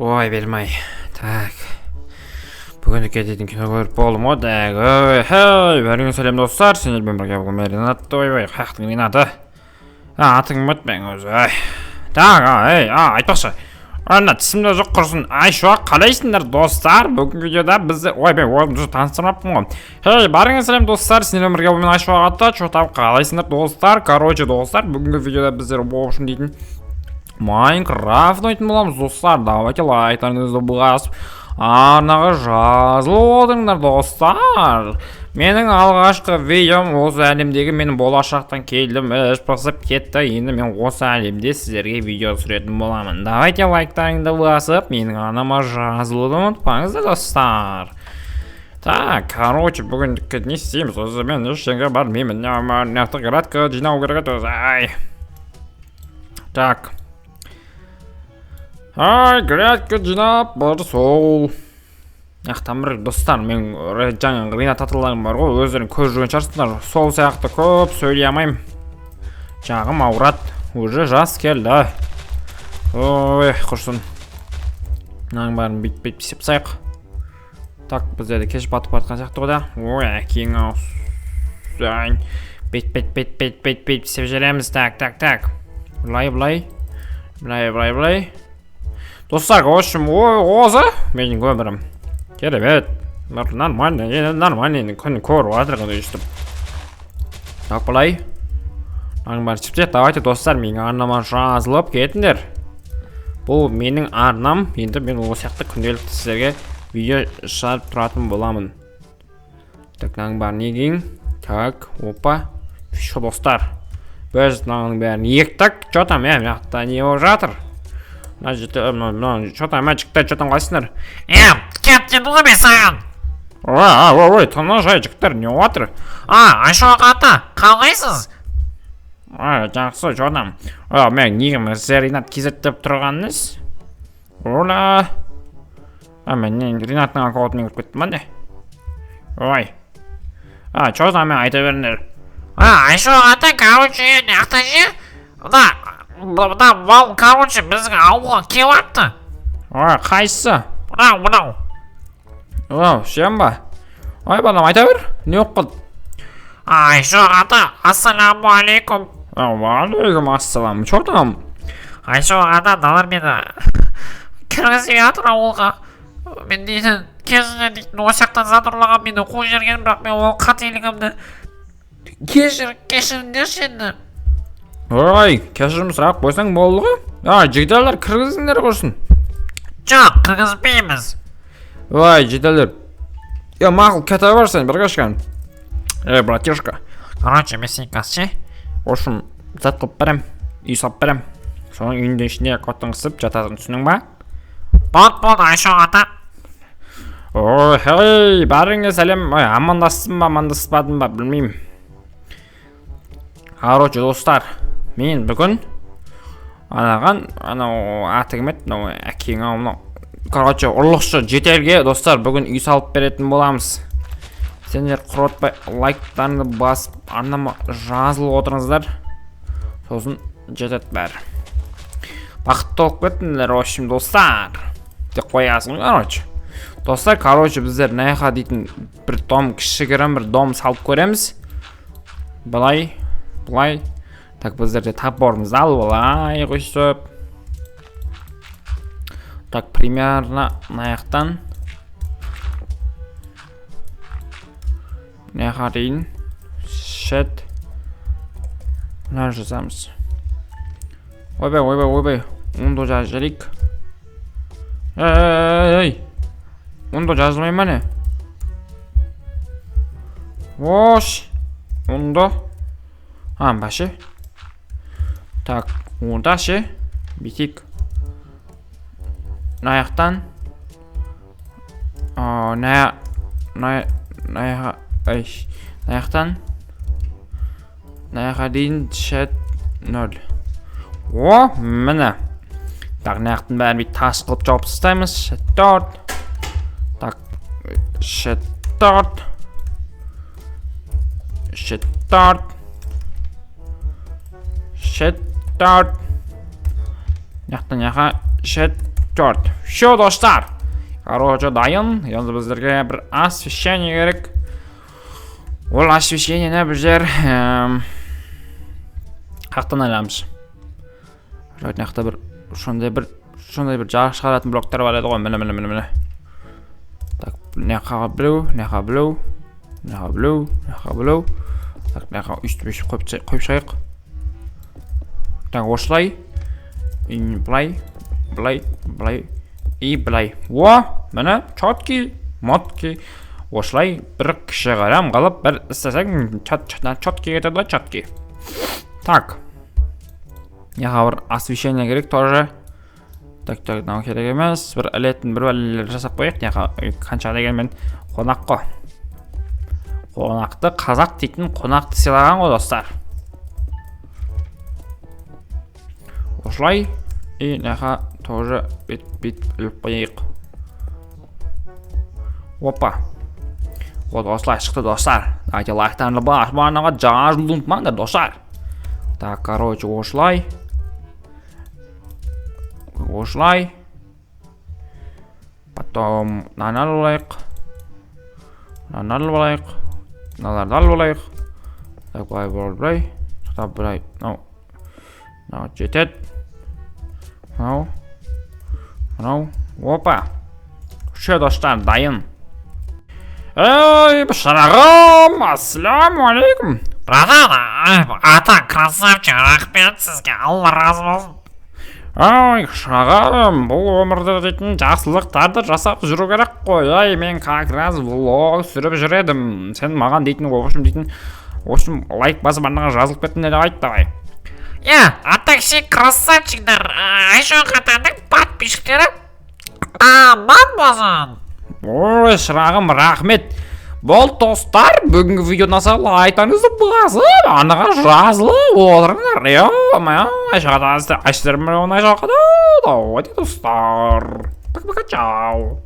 Ой, бермай. Так. Бүгіндікке дейтін кино көріп болдым ғой. Так, ой, хей, бәріңе сәлем, достар. Сендермен бірге бүгін мен, Ринат. Ойбай, қаяқтың Ринаты? А, атың кім еді менің өзі? Ай. Так, а, ей, а, айтпақшы. Ана тісімде жоқ құрсын. Ай, шуақ, қалайсыңдар, достар? Бүгінгі видеода бізді. Ой, мен өзімді таныстырмаппын ғой. Хей, бәріңе сәлем, достар. Сендермен бірге бүгін мен, Айшуақ ата. Чё там, қалайсыңдар, достар? Короче, достар, бүгінгі видеода біздер, в общем дейтін, Майнкрафт ойнайтын боламыз, достар. Давайте лайктарыңызды басып, арнаға жазылып отырыңдар, достар. Менің алғашқы видеом осы әлемдегі. Менің болашақтан келдім, іш пысып кетті. Енді мен осы әлемде сіздерге видео түсіретін боламын. Давайте лайктарыңды басып, менің арнама жазылуды ұмытпаңыздар, достар. Так, короче, бүгіндікке не істейміз өзі? Мен ештеңе бармаймын. Грядка жинау керек еді өзі. Ай. Так. Ай, грядка жинап бір сол. Жақтан бір, достар, мен жаңа Ринат аталарым бар ғой, өздерің көріп жүрген шығарсыңдар. Сол сияқты көп сөйлей алмаймын. Жағым ауырады. Уже жас келді. Ой, құрсын. Мынаның бәрін бүйтіп бүйтіп істеп тастайық. Так, бізде де кеш батып бара жатқан сияқты ғой да. Ой, әкең ау. Бет бет бет бет бет бет істеп жібереміз. Так, так, так. Былай, былай. Былай, былай, былай. Достар, в общем, ой, осы менің өмірім. Керемет. Нормально, енді нормально, енді күн көріп жатыр ғой өйстіп. Так, былай. Мынаның бәрін істеп тастайық. Давайте, достар, менің арнама жазылып кетіңдер. Бұл менің арнам. Енді мен осы сияқты күнделікті сіздерге видео шығарып тұратын боламын. Так, мынаның бәрін егейін. Так, опа. Всё, достар. Біз мынаның бәрін ектік. Чё там, е, мына жақта не болып жатыр? Мына жерде мына мына чё там, жігіттер, чё там, қалайсыңдар? Е, кет дедім ғой мен саған. Ой, ой, ой, тыныш, ай, жігіттер, не болып жатыр? А, Айшуақ ата, қалайсыз? Ой, жақсы, чё там? Ой, мен неге сіздер Ринат KZ деп тұрғаныңыз? Ола. А, мен не, Ринаттың аккаунтына кіріп кеттім ба, не? Ой. А, чё там, мен айта беріңдер. А, Айшуақ ата, короче, мына ше, мына мына мал, короче, біздің ауылға келіп жатты. Ой, қайсысы? Мынау, мынау. О, сен ба? Ой, балам, айта бер. Не болып қалды? Айшуақ ата, ассалаумағалейкум. Уағалейкум ассалам. Чё там? Айшуақ ата, мыналар мені кіргізбей жатыр ауылға. Мен дейтін кезінде дейтін осы жақтан зат ұрлаған, мені қуып жіберген, бірақ мен ол қателігімді кешір, кешіріңдерші енді. Ой, кешірім сұрап қойсаң болды ғой. А, жігіттер, кіргізіңдер құрсын. Жоқ, кіргізбейміз. Ой, жігіттер. Е, мақұл, кете бер сен, бір кешкен. Ей, братишка. Короче, мен сен қазір ше В общем, зат қылып берем, үй салып берем. Соның үйінің ішіне коттың қысып жатасың, түсіндің ба? Болды, болды, Айшуақ ата. Ой, хей, бәріңе сәлем. Ой, амандастым ба, амандаспадым ба, білмеймін. Короче, достар, мен бүгін анаған, анау аты кім еді, мынау әкең ау, мынау. Короче, ұрлықшы жетелге, достар, бүгін үй салып беретін боламыз. Сендер құротпай лайктарыңды басып, арнама жазылып отырыңыздар. Сосын жетеді бәрі. Бақытты болып кеттіңдер, в общем, достар. Деп қоясың, короче. Достар, короче, біздер мына жаққа дейтін бір дом, кішігірім бір дом салып көреміз. Былай, былай. Так, біздерде топорымызды алып алайық өйстіп. Так, примерно мына жақтан мына жаққа дейін шет мына жазамыз. Ойбай, ойбай, ойбай, онды жазып жіберейік. Ей, ей, онды жазылмай ма, не? Ош, онды. А, бәше. Так, онда ше, бүйтейік. Мына жақтан мына мына мына ай, мына жақтан мына жаққа дейін шет нөл. О, міне. Так, мына жақтың бәрін бүйтіп тас қылып жауып тастаймыз. Шет 4. Так, шет 4. Шет 4. Шет 4. Мына жақтан мына жаққа шет 4. Все, достар. Короче, дайын. Енді біздерге бір освещение керек. Ол освещениені біздер қаяқтан аламыз? Мына жақта бір сондай бір жарық шығаратын блоктар бар еді ғой. Міне, міне, міне, міне. Так, мына жаққа біреу, мына жаққа біреу, мына жаққа біреу, мына жаққа біреу. Так, мына жаққа өйстіп, өйстіп қойып шығайық. Так, осылай и былай, былай, былай и былай. О, міне, четкий мотки. Осылай бір кішігірім қылып бір істесең, четкий кетеді ғой, четкий. Так, мына бір освещение керек тоже. Так, так, мынау керек емес. Бір ілетін бір бәлелер жасап қояйық мына. Қанша дегенмен қонақ қой. Қонақты, қазақ дейтін қонақты сыйлаған ғой, достар. Осылай и мына жаққа тоже бүйтіп, бүйтіп іліп қояйық. Опа, вот осылай шықты, достар. Давайте, лайктарыңды басып, арнаға жазылуды ұмытпаңдар, достар. Так, короче, осылай, осылай. Потом мынаны алып алайық, мынаны алып алайық, мыналарды алып алайық. Так, былай, былай, былай, тоқтап, былай. Мынау, мынау жетеді. Мынау, мынау. Опа, все, достар, дайын. Ей, шырағым, ассалаумағалейкум! Братан, ата, красавчик, рахмет сізге, Алла разы болсын. Ой, шырағым, бұл өмірде дейтін жақсылықтарды жасап жүру керек қой. Ай, мен как раз влог түсіріп жүр едім. Сен маған дейтін, в общем, дейтін, в общем, лайк басып, арнаға жазылып кеттің деп айт, давай. Иә, а так все красавчиктар, Айшуақ атаның подписчиктері аман болсын. Ой, шырағым, рахмет. Болды, достар, бүгінгі видео ұнаса, лайктарыңызды басып, арнаға жазылып отырыңдар. Давайте, достар, пока, пока, чао.